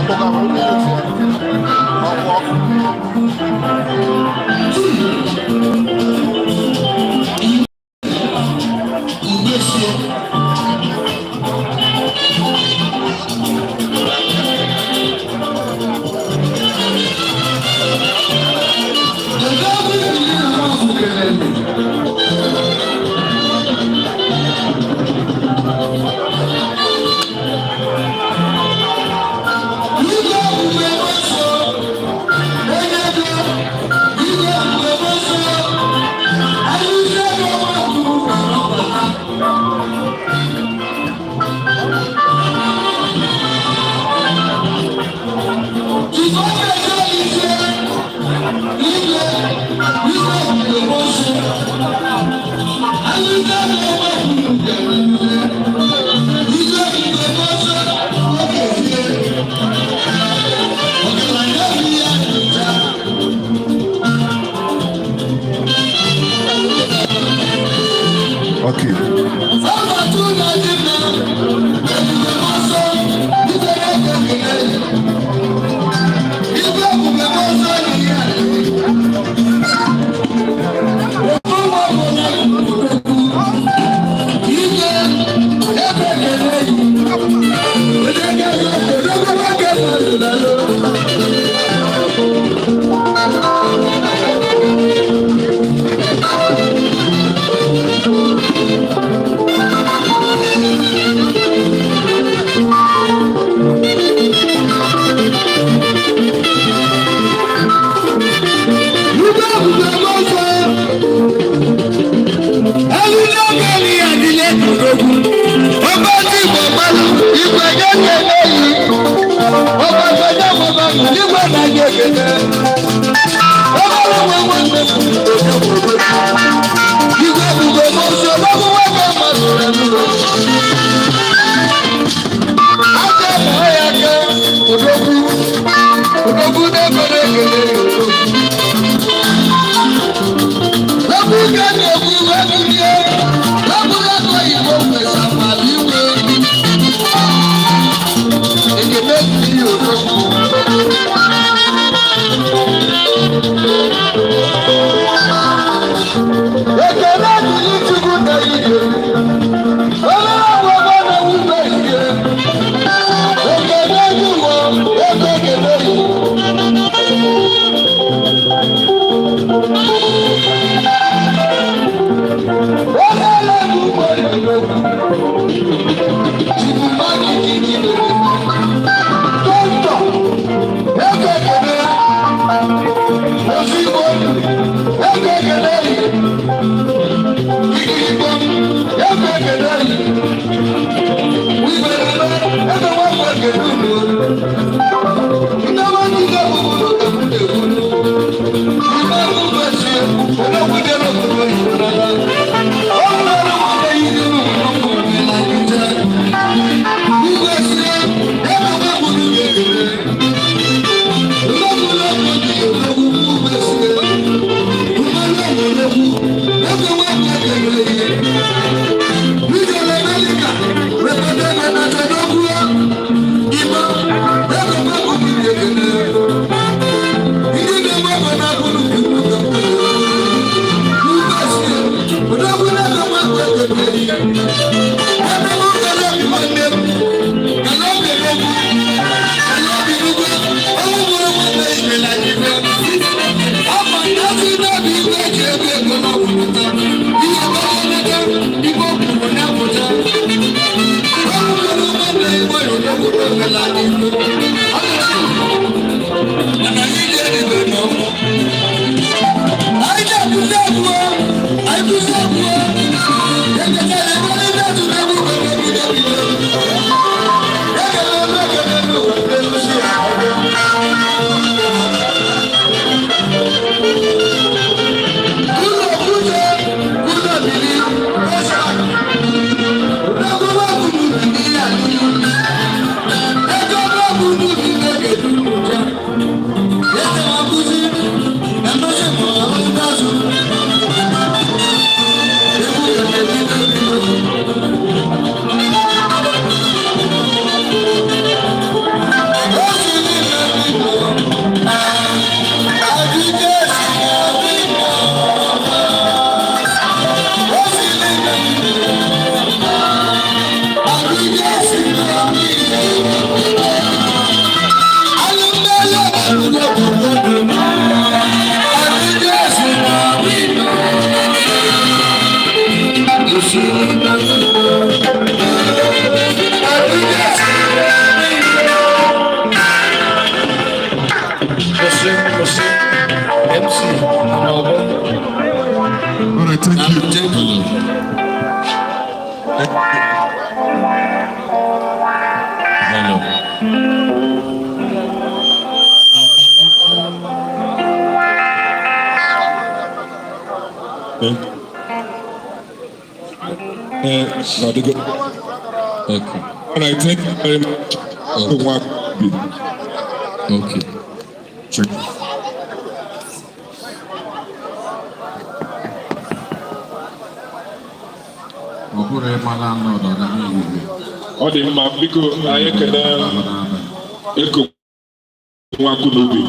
Ọkpọkọ ahụ ndị youth ya. Ọkụ ọkụ. Okay. Thank you. Thank you. Hello. Thank Okay. All right, thank you very much. Okay. Okay. Check. Ọ bụrụ ịma landlord ọ ga na-ehiwe. Ọ dị mma, biko, anyị ekele Eko Nwakunobi,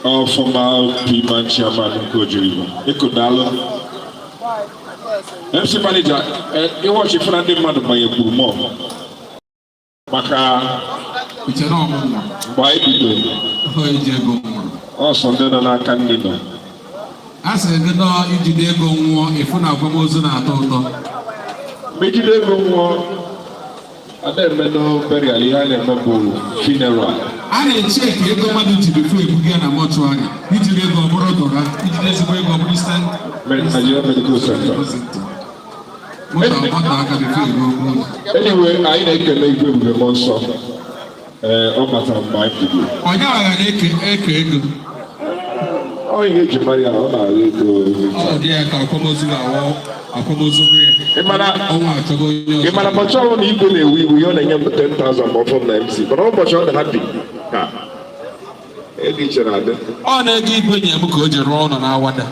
ọ former PMAN chairman nke Oji River. Eko, daalụ. MC manager, ịwọchi fụna ndị mmadụ banyekwuru mọ maka Ichere ọmụmụ mgbe anyị bidoro ọ iji ego nwụrụ. Ọsọ ndị nọ n'aka ndị nọ. A sịrị gị nọọ ijide ego nwụọ, ịfụ na akwamozu na-atọ ụtọ. Megide ego nwụọ, ada eme no burial, ihe a na-eme bụ funeral. A na-echeki ego mmadụ ji before ebuga ya na mortuary. Ijiri ego ọ bụrụ dọra, ijide ezigbo ego ọ bụrụ Eastern Nigeria Medical Center. Moto ọgbata aka before ego okwu. Anyway, anyị na-ekele Igwe Ebube Mmụọ Nsọ. Ee, ọ batara mgbe anyị bidoro. Onye aghara eke eke ego. Ọ ihe eji mara ya, ọ na-agha ego. Ọ dị ya ka akwamozu ga-awọ akwamozu Ị mara ọnwa achọgo onye ị mara ọzọ. ụbọchị ọbụla igwe na-ewe iwe, ihe ọ na-enye m 10,000 ma ọ fọ m na MC, mana ụbọchị ọ na-happy ka ego iche na-adị. Ọ na-ego igwe nye m ka o ji rụọ ụlọ na Awada.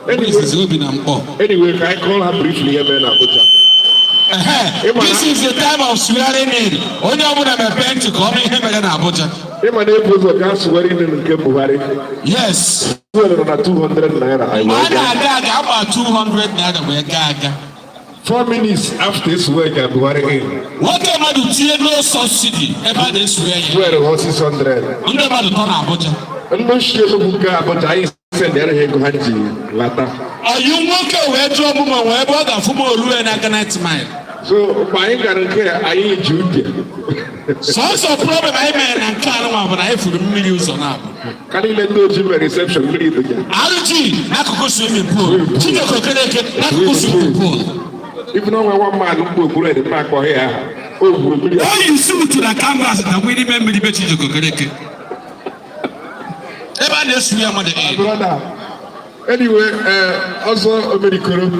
Mgbe izizi obi na mkpọ. Anyway, ka anyị kọọ ha briefly ihe mere na Abuja. Ehe, this is the time of swearing in. Onye ọbụla mepee ntị ka ọ nụ ihe mere na Abuja. Ịma na ebu ụzọ gaa swearing in nke Buhari. Yes. Fuel nọ na 200 naira, anyị Mgbe wee a gaa. na-aga aga agba 200 naira wee gaa aga. 4 minutes after swear ka Buhari in. Nwoke mmadụ tinye no subsidy ebe a na-esure ya. Fuel ghọọ 600. Ndị mmadụ tọ na Abuja. Ndị ochie Enugu gaa Abuja, anyị sendịara ha ego ha ji lata. Ọyị nwoke wee jụọ mụ ma nwee ebe ọ ga-afụ m olu ya n'aka 90 mile. So mgbe anyị gara nke a, anyị ji uche. Sọsọ problem anyị mere na nke anụnwa bụ na anyị furu mmiri ụzọ na-abụ. Ka niile ndị ojii mere reception, mmiri dị ya. RG n'akụkụ swimming pool. Chijioke Okereke n'akụkụ swimming pool. Even onwe nwa mmadụ mgbe okpuru ede mma akpọghị ya aha, o gwuru mmiri. O yi suutu na canvas na n'ime mmiri be Chijioke Okereke. Ebe a na-esu ya mmadụ ee. Brother, anyway, ọzọ omerikoro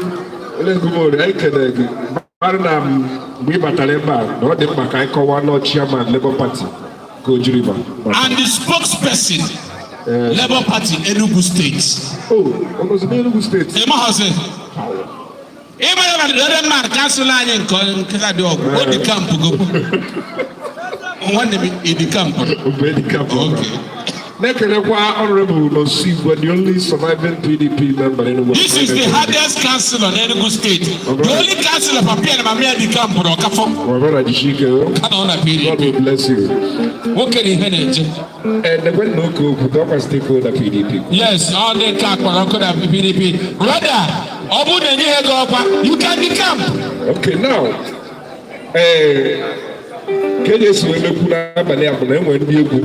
olegumori, anyị kelere gị mara na mgbe ị batara ebe a na ọ dị mkpa ka anyị kọwaa nọ chairman Labour Party ka Oji River. And the spokesperson, Labour Party Enugu State. Oh, ọ nọzi n'Enugu Steeti? Ị maghọzi? Ị mara na the other man council anyị nke ka dị ọgwụ, o dị camp go. Nwanne m, ị dị camp. Mgbe dị ka Okay. na-ekelekwa Honorable Nonso Igwe, the only surviving PDP member in Enugu. This is the hardest councillor in Enugu State. The only councillor papa na mama ya dị camp na Ọkafọ. My brother, Jishike, oh. Ha nọ na God PDP. will bless you. Nwoke na ihe na-eje. And when no go, we stakeholder PDP. Yes, ọ dị nke akpọrọ ọkụ na PDP. Brother, ọ bụrụ na enyeghị ego ọkwa, you can be camp. Okay, now, ka eji esi wee mekwu n'abalị a bụ na enwere ndị egwu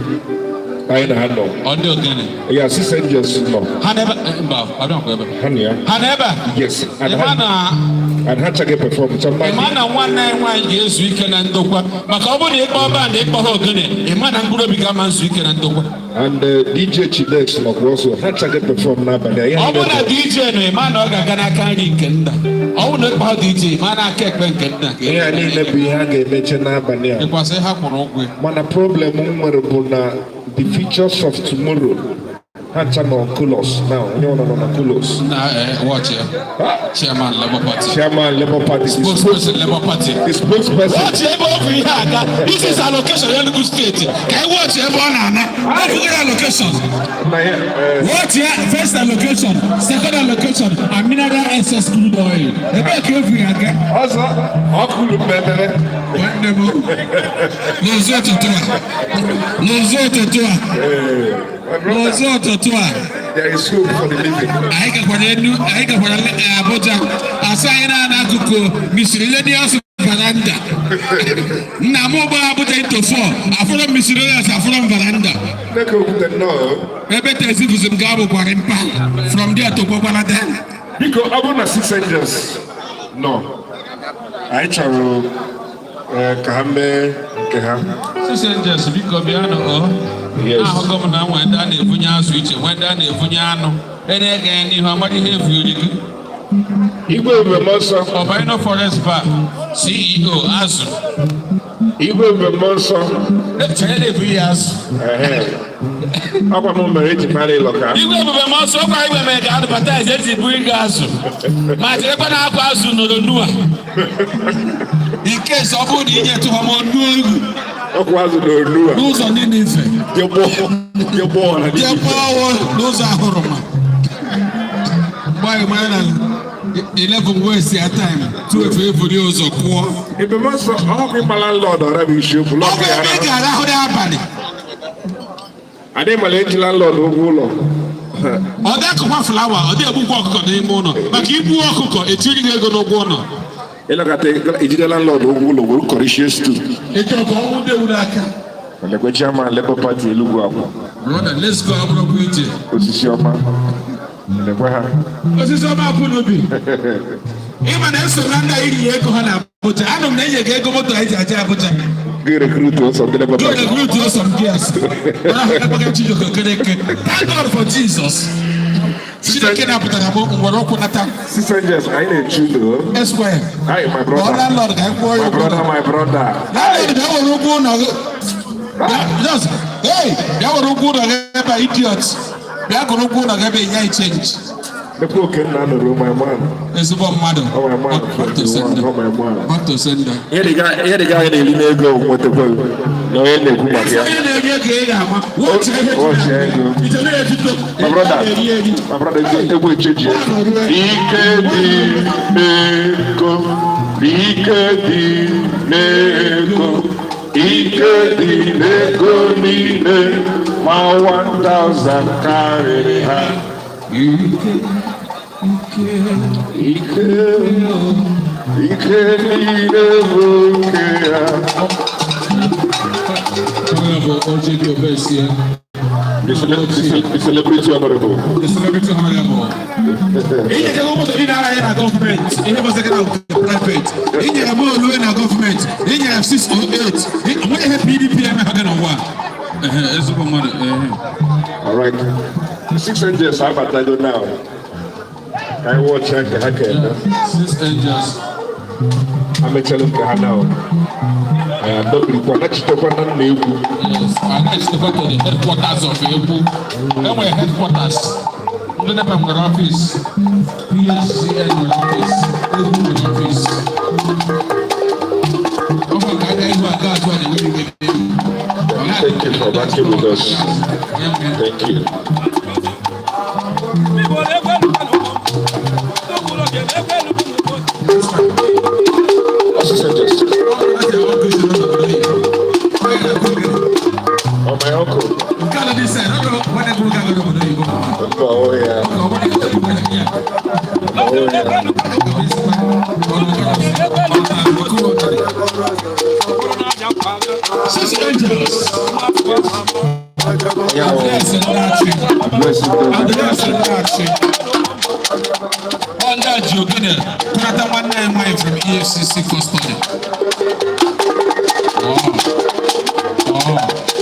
anyị na ha nọ. Ọ ndị ogene. Ya, Six Angels nọ. Ha na ebe mba, ọ dịkwa ebe. Ha nọ ya. Ha na ebe a? Yes, and Ịma ha na and ha chaghị perform. Somebody ịma na nwanne anyị nwaanyị ga-ezu ike na ndokwa maka ọ bụrụ na ịkpọ band, ịkpọ ha ogene, ịma na mkpụrụ obi ga-ama nzu ike na ndokwa. And DJ Chidex nọkwa also, ha chaghị perform n'abalị a. Ihe Ọ bụrụ na niile bụ- DJ nọ, ịma na ọ ga-aga n'aka nri nke nna. Ọ bụrụ na ịkpọ ha DJ, ịma na aka ekpe nke nna. Ihe a niile bụ ihe a ga-emeche n'abalị a. Ịkwasị ha kwụrụ ụgwọ ya. Mana problem m nwere bụ na the features of tomorrow, ha ncha nọ Kulos now, onye ọ nọ na Kulos. Na watch ya. Chairman Labour Party. Chairman Labour Party, the Spokesperson Labour Party. the spokesperson. Watch ebe ọ bụ ihe aga. This is allocation Enugu State. Ka anyị watch ebe ọ na-ana. Ọ bụghị allocation. Na ya Watch ya, first allocation, second allocation, and mineral excess crude oil. Ebe ka efu ya aga. Ọzọ ọkụlụ mmemere. Nwanne m, n'ụzọ ụtụtụ a, n'ụzọ ụtụtụ a, n'ụzọ ụtụtụ a, There is hope for the living. Anyị gakwara enu, anyị gakwara Abuja, asị anyị na n'akụkụ miscellaneous veranda. Nna m gbara Abuja into four, afọrọ miscellaneous, afọrọ m veranda. Nneka Okwute, nnọọ. Ebe taxi bụzi m gaa bụ Gwarimpa, from there to Gwagwalada. Biko, ọ bụrụ na Six Angels nọ, anyị chọrọ ka ha mee nke ha. Six Angels, biko bịanụ o. Yes. Ahụgo m na nwee ndị a na-ebunye azụ iche, nwee ndị a na-ebunye anụ. Ene ga ya n'ihu amara ihe efu gị. Igwe Ebube Mmụọ Nsọ. Ọbaino Forest Bar, CEO azụ. Igwe Ebube Mmụọ Nsọ. Chere na-ebu ihe azụ. Ehe. Ọkwa m mere eji mara ịlọka. Igwe Ebube Mmụọ Nsọ, ọkwa igwe mere ka advertise eji bu ịga azụ. Ma cherekwa na akwa azụ nọrọ nua. In case ọ bụrụ na ị nyetụ ha ma ọnụ egwu. Ọkwa azụ na onu a. N'ụzọ Ninive. Jegbuo na Jee kpọọ n'ụzọ ahụrụ ma. Mgbe anyị mara na 11 waste ya time, 12 ebuli ụzọ kwụọ. Ebube Mmụọ Nsọ, ọkwa ịma landlord ọra bụ isiokwu. Ọ Lọkụ bụ ya ebe ị ara. ga-arahụ n'abalị. Adị mala eji landlord ụgwọ ụlọ. Ọ dị akụkwa flower, ọ dị egbukwa ọkụkọ n'ime ụlọ. Maka igbu ọkụkọ, etiri gị ego n'ụgwọ ụlọ. Ịlọkata ejide landlord ụgwọ ụlọ were kọrishie stew. Ịchọrọ ka ọnwụ ndị ewu n'aka. Lekwe chairman Labour Party Enugu Akwụ. Brother, let's go, abụrụkwa ije. Osisi ọma. Lekwe ha. Osisi ọma akwụ n'ubi. Ịma na eso na ndị anyị riri ego ha na Abuja. Anụ m na enye gị ego moto anyị ji aje Abuja. Gị recruit ụsọ ndị Labour Go Party. recruit us some girls. Thank God for Jesus. Chineke napụtara m nwere ụkwụ nata. Six Angels, anyị na-echu unu. Esquire. Hi, my Ọ brother. landlord ka anyị kwụọ ya My ụgwọ brother, ụlọ. my brother. Landlord, bịa were ụgwọ ụlọ gị. Just, hey, bịa were ụgwọ ụlọ gị ebe a, idiot. Bịa gụrụ ụgwọ ụlọ gị ebe ị nye change. Lekwe Okenna nụrụ my man. Ezigbo mmadụ. Oh, my man. Back to sender. Oh, my man. Back to sender. Ihe dị ga anyị na-eri n'ego nwetakwa na onye na-ekwu maka ya. Onye na-eri ego ị ga-ama. Wọchị ihe Wọchị ego. Ije na-etito. My brother, Eri eri. my brother, egwu echeji. Ike dị n'ego, ike dị n'ego, ike dị n'ego niile, ma 1000 karịrị ha. Ike, ike niile bụ nke ya. Honorable Ojedi Obesie. The celebrity honorable. The celebrity honorable. Inyere m moto niile ara ya na gọọmenti, ihe gbasara na private. Inyere m oluwe na gọọmenti, inyere m 608. Onweghị ihe PDP emeghe n'ụwa. Ehe, ezigbo mmadụ. Ehe. All right. The Six Angels abatago now. Ka anyị watch ya nke ha ka-eme. Six Angels. Amechala nke ha now. Anyị adọbirikwa nachitekwa na nna egwu. Yes, I na-echitekwa to the headquarters of Egwu. Enwere headquarters. Ndị NEPA nwere office. PHCN nwere office. Egwu nwere office. Ọ bụ ka aka ihu aga azụ a na-enwe iwe n'egwu. Thank you for backing with us. Thank you. Six Angels. Oh, my uncle. Oh, yeah. Oh, yeah. Six Angels. Yeah, oh, Yes, bless you. Andreas Ndachi. Ndị ji ogene kụnata nwanne ya nwaanyị from EFCC custody. Wow. Wow.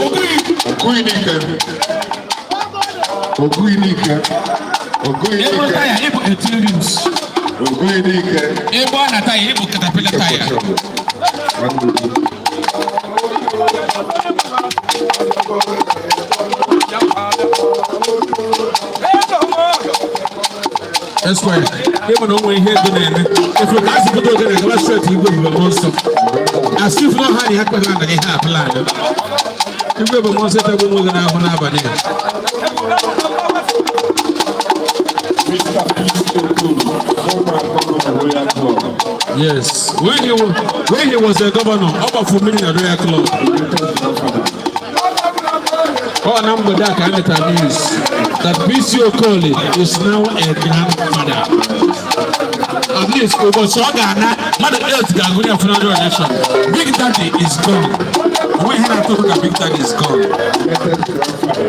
Oguinike. Oguinike. Ịbụ Oguinike. taya, ịbụ 18 rims. Oguinike. Ịgba na taya, ịbụ caterpillar taya. Nwanne gị. Esquire, ịma na o nwere ihe ego na-eme. Efu ka a si pụta ogene gaba straight Igwe Ebube Mmụọ Nsọ. As if no ha na ya kpatara na ihe a plan. Igwe Ebube Mmụọ Nsọ etagbo onwe gị n'ahụ n'abalị a. Mr. Peace Okoro, former governor of Royal Club. Yes, when he was a governor, ọ gbafuru mmiri na Royal Club. Ọ na mgbede a ka a letara news that PC Okoli is now a grandfather. At least ụbọchị ọ ga-ana mmadụ 8 ga-agụrụ ya funeral donation. Big Daddy is gone. Onwe ihe na-atụ ụtọ ka Big Daddy is gone. Greatest grandfather.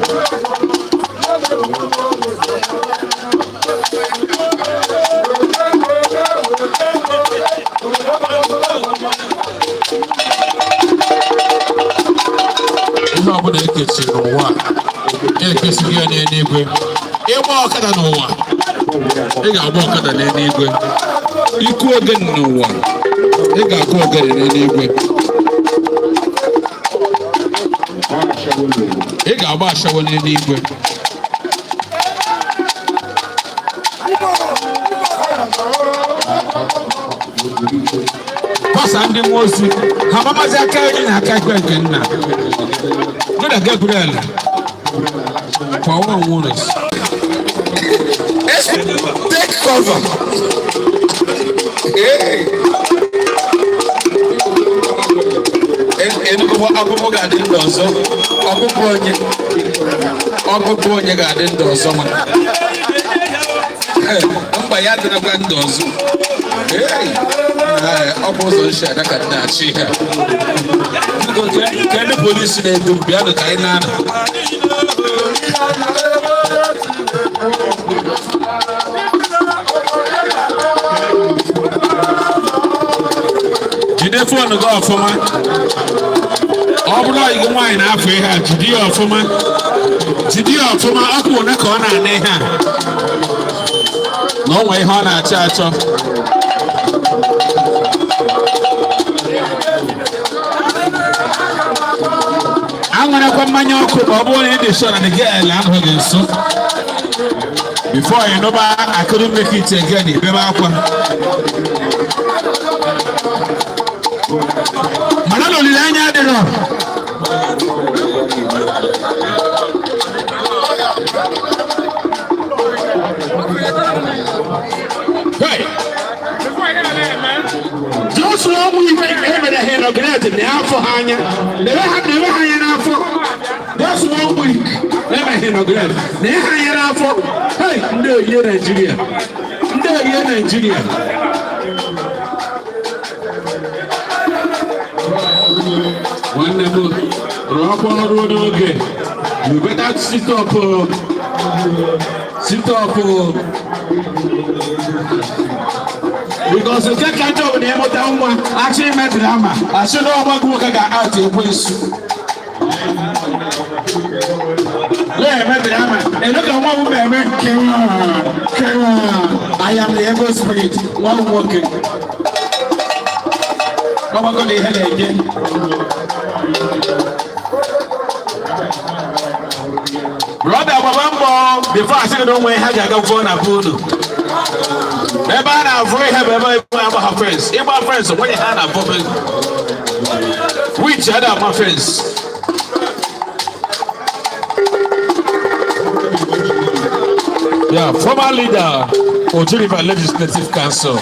Ọbụla ekechiri n'ụwa a, ekesighị ya n'eluigwe. Ịgba ọkada n'ụwa, ị ga-agba ọkada n'eluigwe. Ịkụ ogene n'ụwa, ị ga-akụ ogene n'eluigwe. Ị ga-agba ashawo n'eluigwe. Pasa ndị mmụọ ozi ha mamazi aka nri na aka ekpe nke nna Brother Gabriel kwa nwa nwụrụ. Take cover. Hey. Enugu ọgụgụ ga-adị ndụ ọzọ. Ọgụgụ onye. Ọgụgụ onye ga-adị ndụ ọzọ ma. Mba ya adịrịkwa ndụ ọzọ. Hey. Ee, ọ bụ ụzọ nshi ada ka na-achị ihe a. Biko, ka ndị polisi na-edu m bịanụ ka anyị na-anọ. Jide phone gị ọfụma. Ọ bụrụ ọyị gị nwaanyị na-afọ ihe a, jide ya ọfụma, jide ya ọfụma. Ọkụ one ka ọ na-ana ihe a na o nwee ihe ọ na-achọ achọ. Aṅụrakwa mmanya ọkụ ma ọ bụrụ na ị dị sure na the girl ahụ gị nso. Before you know, I couldn't make it again. Ebebe akwa mana na olileanya adịrọ. Hey! Just one week emere ha inaugurate n'afọ ha anya. Lebe ha anya n'afọ. Just one week emere ha inaugurate. Lee ha anya n'afọ. Hey, ndị oyiye Nigeria. Ndị oyiye Nigeria. Nwanne m, rụọkwa ọrụ n'oge. You better sit up o. Sit up o. Because nke ka njọ bụ na ịmụta nwa, achọ ime drama, achọ na ọgbakọ nwoke ga-atụ ekwensu na-eme drama elu ka nwa m na-eme kewa kewa. I am the evil spirit. Nwa m nwoke ọgbakọ na ihe na-enye. Brother, gbaba mbọ before asị gị na onwe ha ji aga vụọ na be unu. Ebe a na-avụ ihe bụ ebe ebe agba ha fence. Ịgba fence onwenye ha na-avụ witch ada ama fence. Yeah, former leader, Oji River Legislative Council.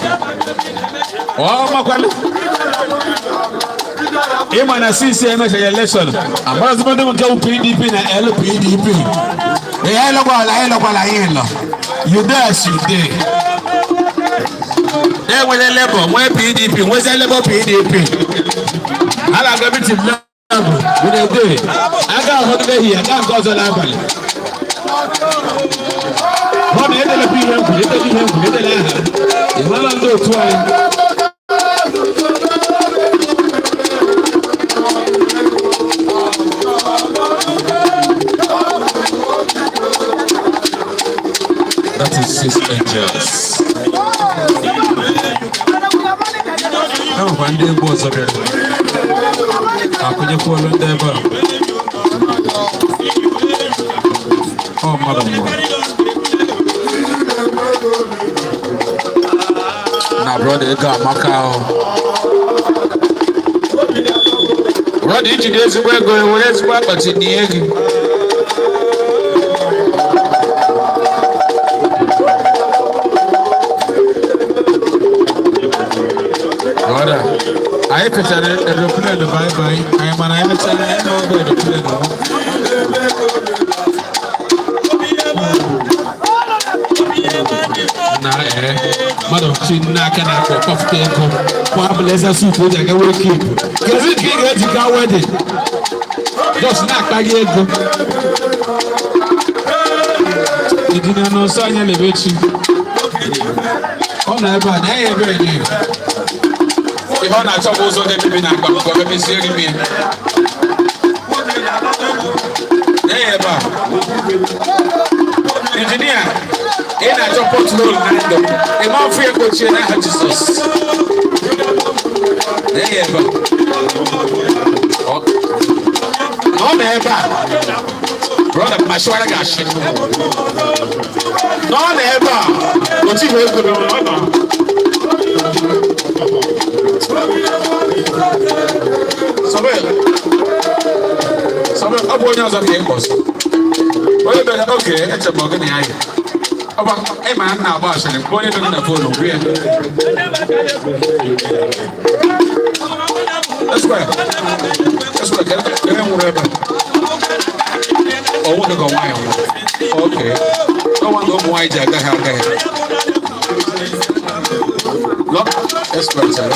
Ọ makwalụ. Ịma na since emechara election, amarazị ndị nke bụ PDP na LPDP. Ee, anyị lọkwala, anyị lọkwala, anyị lọ. You dey as you dey. Enwere Labour, nwee PDP, nwezie Labour PDP. A na-aga meeting level with a day. Aga ahụ n'ehihie, aga nke ọzọ n'abalị. Ọ na edelekwa ihe nkwu, edele ihe nkwu, edele aha. Ị mara ndị otu anyị. That is six angels. E nwekwa ndị egwu ọzọ bịara. Akụnyekwuolu ndị ebe a. Ọ mmadụ nwụrụ. Na brother, ego amaka ahụ. Brother, ijide ezigbo ego, ewere ezigbo akpati nie gị. Brother, anyị fechara aeroplane bye bye. Anyị mana anyị mechara anyị n'ọgụ aeroplane ahụ. Na ee, mmadụ chi n'aka na-akpọ kpọfụta ego kwa blazer suit o ji aga wake keep. Kedu nke ị ga-eji gaa wedding? Just na-akpaghị ego. Idina n'ọsọ anya lebe chi. Ọ nọ ebe a na ya ebe enye. Ihe ọ na-achọ bụ ụzọ ga-emebi na akpa nke ọ memeziere m ya. Injinia, ị na-achọ pothole na ndụ ị ma afụ ya kpochie n'aha Jizọs. Lee ya ebe a. Ọ nọ ebe a. Brother, mmasịwara gị ashị. Na ọ nọ ebe a, otu ihe ego na ọ nọ. Samuel, Samuel, ọ bụ onye ọzọ ka ị kpọsị. Onye bịara oke eche m ọgịnị ya yi. Ọ bụ ịma na agba asịrị mgbe onye bịara na phone gwa ya. Esquire, Esquire, ka ebe nwụrụ ebe a. Ọ nwoke ka nwaanyị nwụrụ. Okay. Ọ nwa ụmụ nwaanyị ji agaghị agaghị. Lọ, Esquire chere.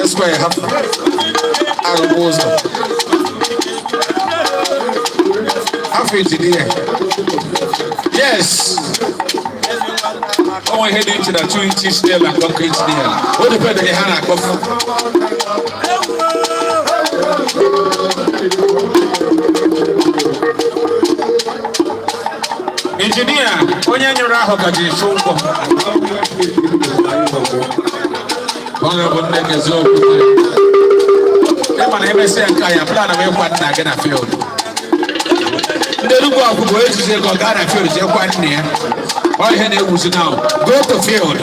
Esquire hapụ. Arụgbu ụzọ. Afọ injinia. Yes. O nwere ihe dị iche na 2 inches nail and concrete nail. O depend ihe ha na-akpọfu. Injinia, onye nyụrụ ahụ ka ji echu ụgwọ. Ọ ga-abụ nne gị eziokwu. Ị ma na emesịa nke a ya plan m ịkwa nna gị na field. Ndị Enugwu akwụkwọ ejizie ka ọ gaa na field jee kwa nne ya. Ọ ihe na-ewuzi now. Go to field.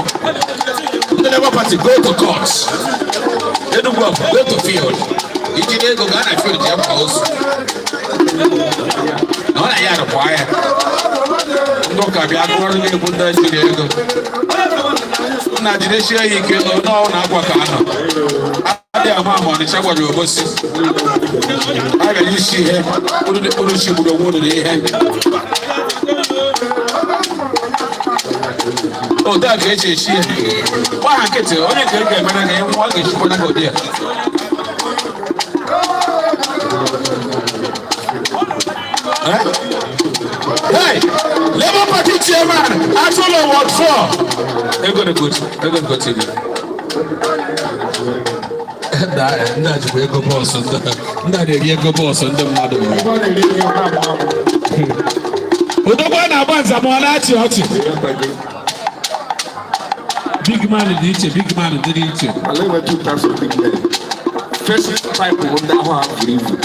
Ndị Labour Party, go to court. Enugwu akwụkwọ, go to field. Ijide ego gaa na field jee kwa ozu. Na ọ na ya rụkwa ya. Ndị ụka bịa gụọrọ gị egwu ndị jiri ego. Nna, jidesie ya ike n'ọnụ na akwa ka anọ. Adịghị ama ama Ọnịcha gwara Obosi. A bịara isi ihe unu chigburu onwe unu n'ihe. Otu a ka esi esi ya. Gba ha nkịtị, onye nke ga-eme na ga ọ ga-echikwa na ụdị ya. Eh? Hey, Labour Party chairman, Atolo Ward 4. Ego dị good, ego dị good TV. Ndị a jikwa ego bọọsụ, ndị a na-eri ego bọọsụ ndị mmadụ. Odogwu a na-agba nzam, ọ na-achị ọchị. Big man dị iche, big man dị iche. I live two types of big men. First type bụ ndị ahụ ha buru ibu.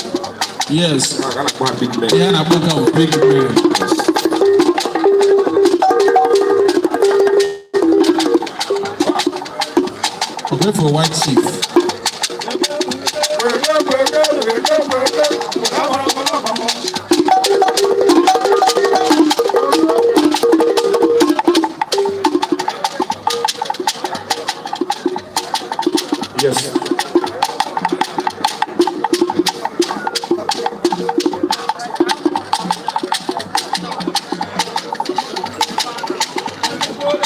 A na-akpọ ha big men. Ihe a na-akpọ nke ahụ big man. Okay, for white chief. Yes.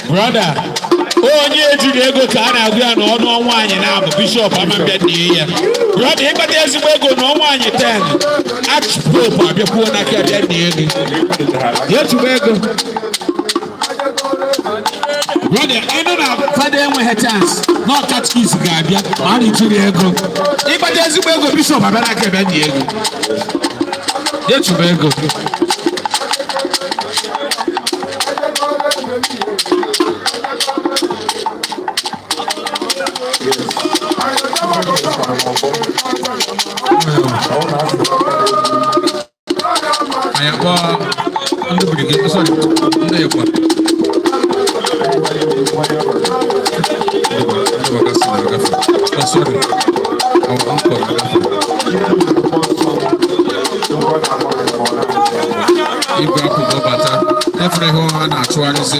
Brother, onye ejiri ego ka a na-agụ ya na ọnụ ọnwa anyị na-abụ bishọp amambịa nie ya. Brother, ịkpata ezigbo ego na ọnwa anyị 10, archpope abịakwuo n'aka bịa nie gị. Ya tụba ego. Brother, ịnụ na fada enweghị chance na catechist ga-abịa ma a na-ejiri ego. Ịkpata ezigbo ego, bishọp abịa n'aka bịa nie gị. Ya tụba ego. Anyị akpọ ndị brigade, sorry, ndị Ịgba. Ndị Bakassi na-agafe. Oh, sorry. Our uncle na-agafe. Igwe akwụkwọ bata. Efere ihe ha na-achụgharịzi.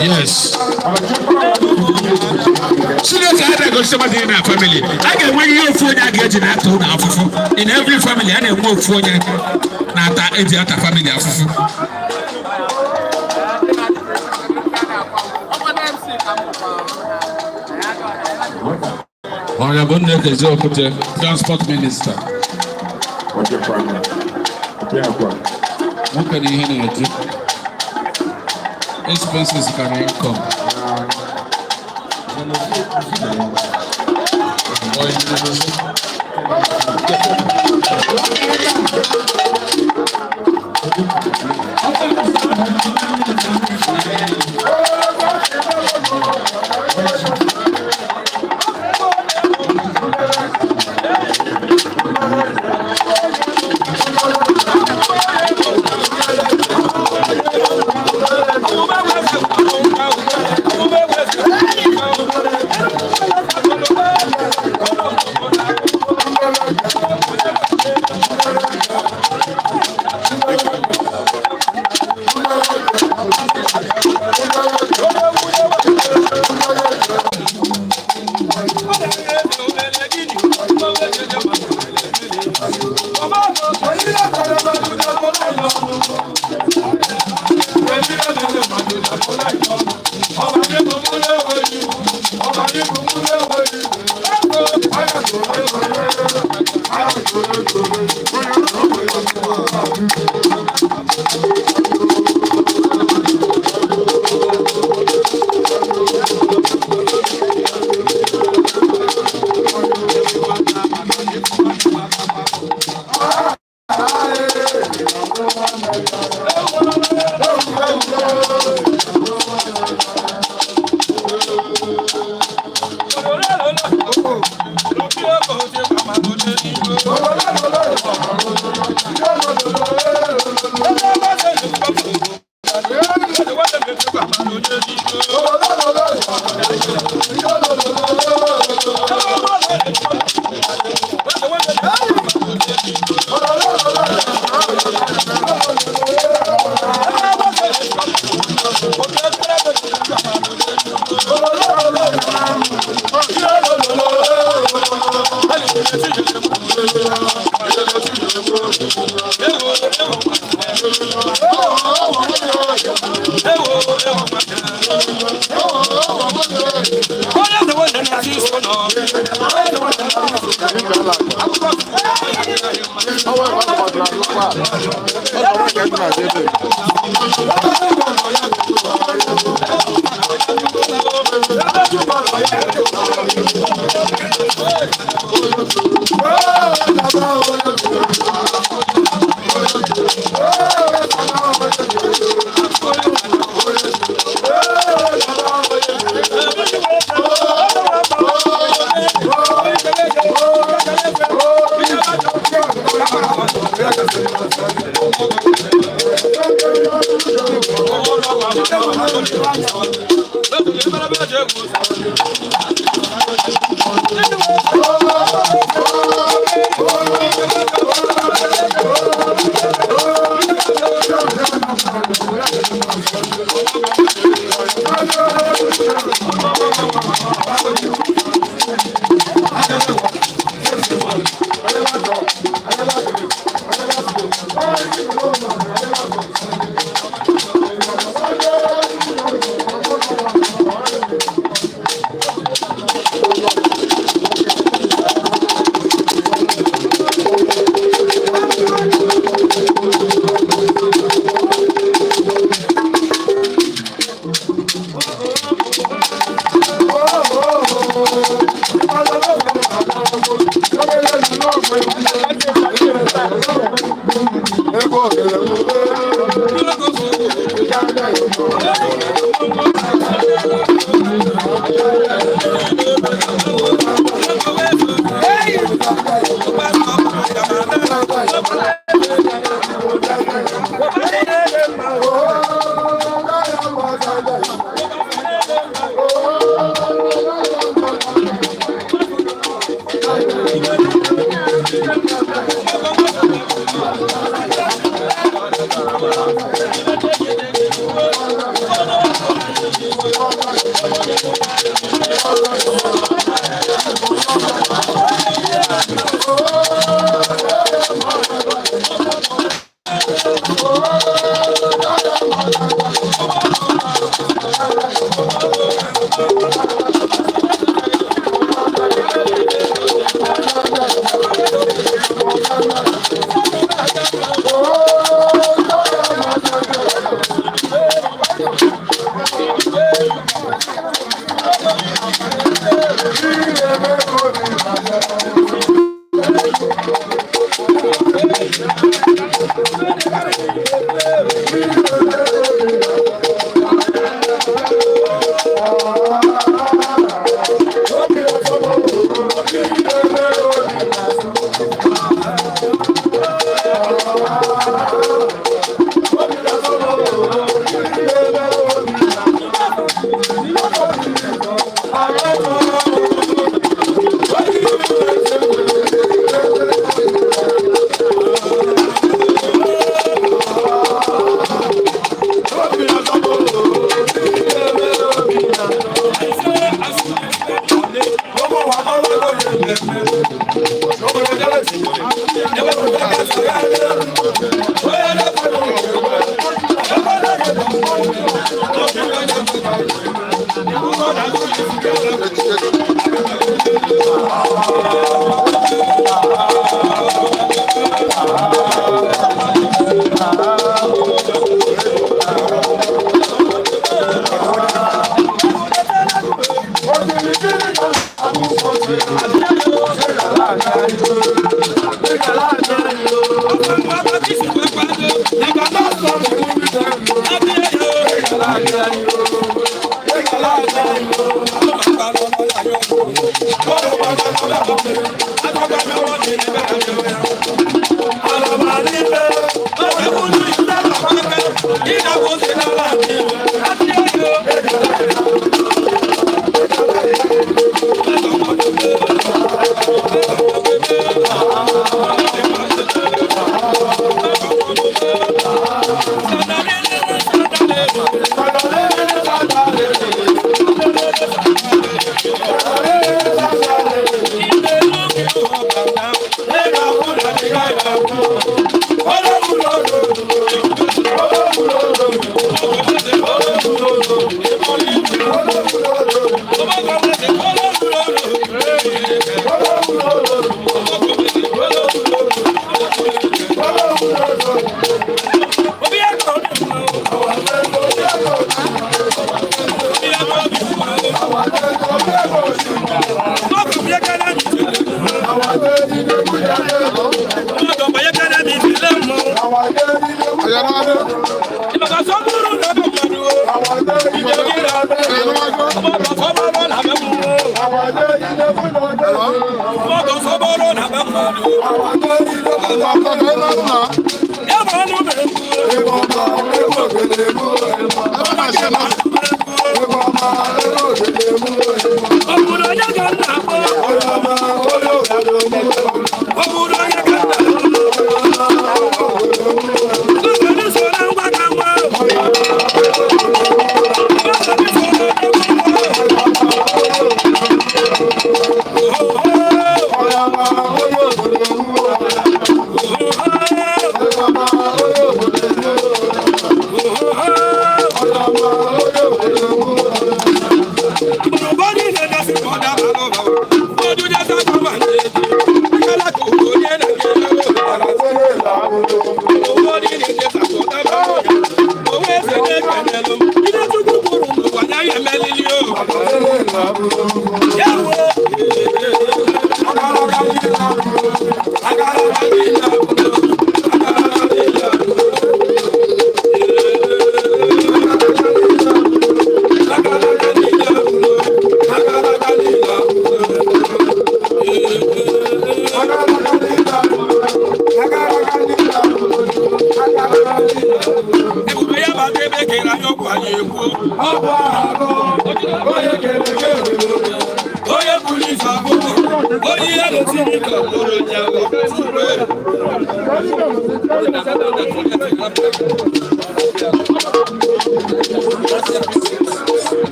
Yes. Chineke a na-egosi mmadụ ihe na family. A ga-enwe ihe ofu onye a ga-eji na-ata ụlọ afụfụ. In every family, a na-enwe ofu onye na-ata eji ata family afụfụ. Honorable Nneka Okwute, Transport Minister. Nwoke na ihe na-eju. Expenses karịrị income.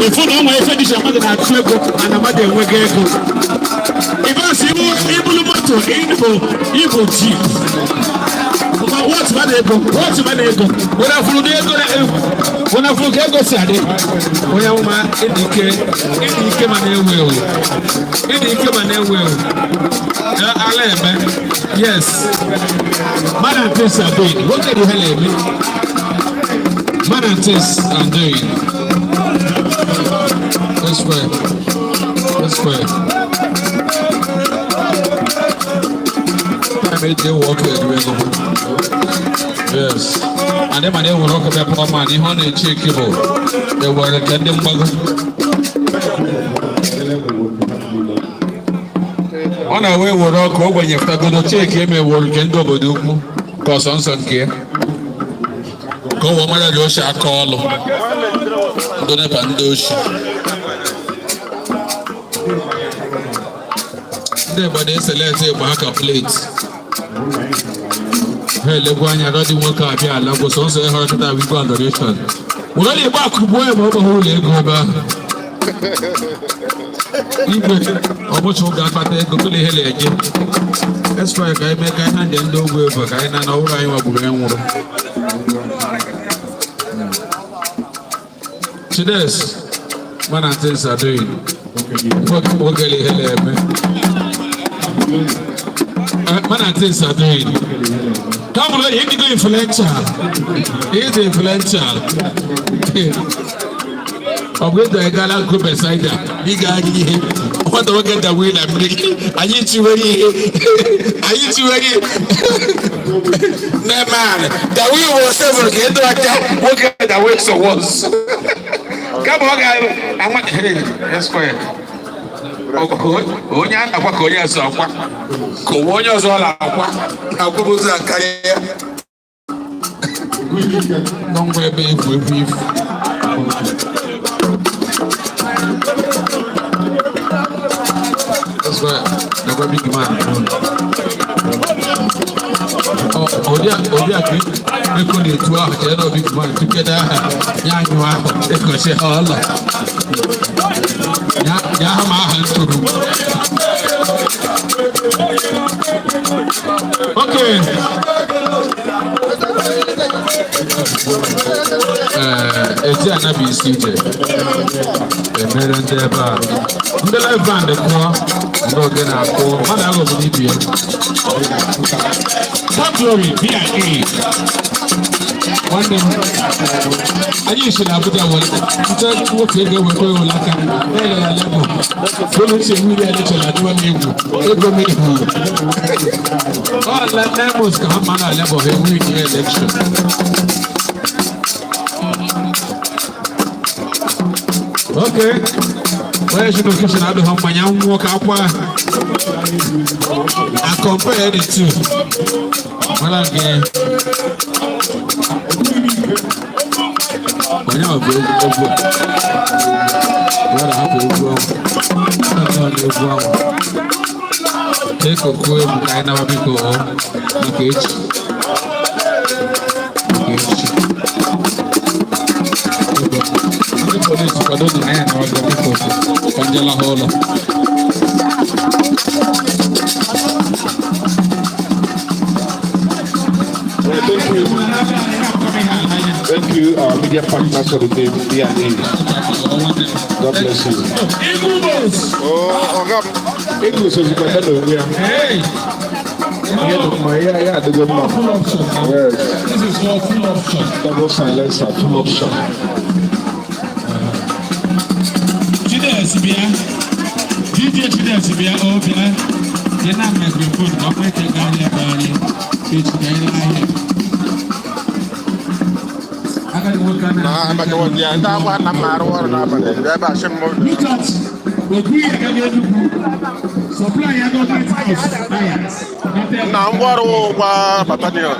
Ifu na ọnwa efe dịcha mmadụ na-achụ ego mana mmadụ enweghị ego. Ibasi ibulu moto ibo ibo jeep. What man ego? What man ego? Wọ́n furu ní ego wọ́n furu ka ego si adị. Onye amụma ịdị ike ịdị ike ma na-ewu ewu. Ịdị ike ma na-ewu ewu. Ala eme. Yes. Man and things are doing. Nwoke dị ha na-eme. Man and things are doing. Let's pray. Let's pray. Ana m eji ewu ọkụ eru ego. Yes. And ma na ewere ọkụ bịa pụọ ma ihe ọ na-eche eke bụ ewere nke ndị mgbago. Ọ na-ewe ewere ọkụ ogbenye fụtagodo cheki eme ewere nke ndị obodo ukwu ka ọsọ nsọ nke ya. Ka o wee mara dị oshi aka ọlụ. Ndị NEPA ndị oshi. Ndị Igbo na-eselect ịgba ha ka plate. Ha elegwu anya rọdị nwoke abịa ala gwụ sọnsọ ya họrọ kịta wigwe adoration. Were na igbe akụgbuo ya ma ọ gbahụ ụlọ ego ebe ahụ. Igwe ọbụcha ụga akpata ego kụla ihe na-eje. Estra ka anyị mee ka anyị na ndị ndị ogwe ebe ka anyị na na ọhụrụ anyị nwagburu ya nwụrụ. Chides, man and things are doing. Nwoke nwoke ihe na-eme. Man and things are doing. Come on, he go influential. He is influential. Ọ bụ ịda gala go beside ị ga-aga ihe nwata nwoke dagbu na mmiri anyị tiwere ihe anyị tiwere ihe na-eme dawi wo seven ka ịdọ aka nwoke dawi so once kama ọ ga-ama square onye a na-akwa ka onye ọzọ akwa ka onwe onye ọzọ ọ na-akwa akwụbụzọ karịa nọngwa ebe egwu egwu ifu. That's why the big man. Odi a eko na-etu ahụ chere na big man tukede aha ya anyụ ahụ ekochi ha ọla. Ya ha ma aha ntụrụ. Okay. Ezi anabi isi ije emere ndị ebe a ndị live band kụọ ndị ogene akụọ mmadụ aghọgburu ibe ya. Top Glory B&A nwanne m anyị si na Abuja were nte nwoke ego ewekwa ewere aka na-ele ya lebụ bụrụ uche mmiri ya lechara adịwa m egwu ego m egwu ọ lemos ka ha ma na lebụ ha enweghị ihe election. Okay. Onye si n'okeshin adịghị mmanya nwụọ ka akwa. I compare the two. Mara nke onye ọ bụ egwu egwu a. Ya na-ahapụ egwu ahụ. Ọ na egwu ahụ. Ka ekoko egwu ka anyị nawa biko ọ maka echi. Maka echi. Ndị polisi kwado na anyị na-abịa biko ka njela ha ụlọ. Thank you. Thank you, our media partners for the day, B&A. God bless you. Oh, ọ̀gá m. Ego sozikwa ya n'onwe ya. Hey! Ihe dị mma, ihe ya adịgo mma. Full option. Yes. This is for full option. Double silencer, full option. Chides bịa. DJ Chides bịa, ọ bịa. Dị na microphone ka ọ kwete gaarị agagharị. Echi ka anyị ahịa. Agadi nwoke a Na na- abalị ya ndị agwa na m arụ ọrụ n'abalị bịa ebe a sị m. Look at Oguyi Agaghị Enugwu. Supply ya gọọmenti house. Na ngwaọrụ ụgwa battalion.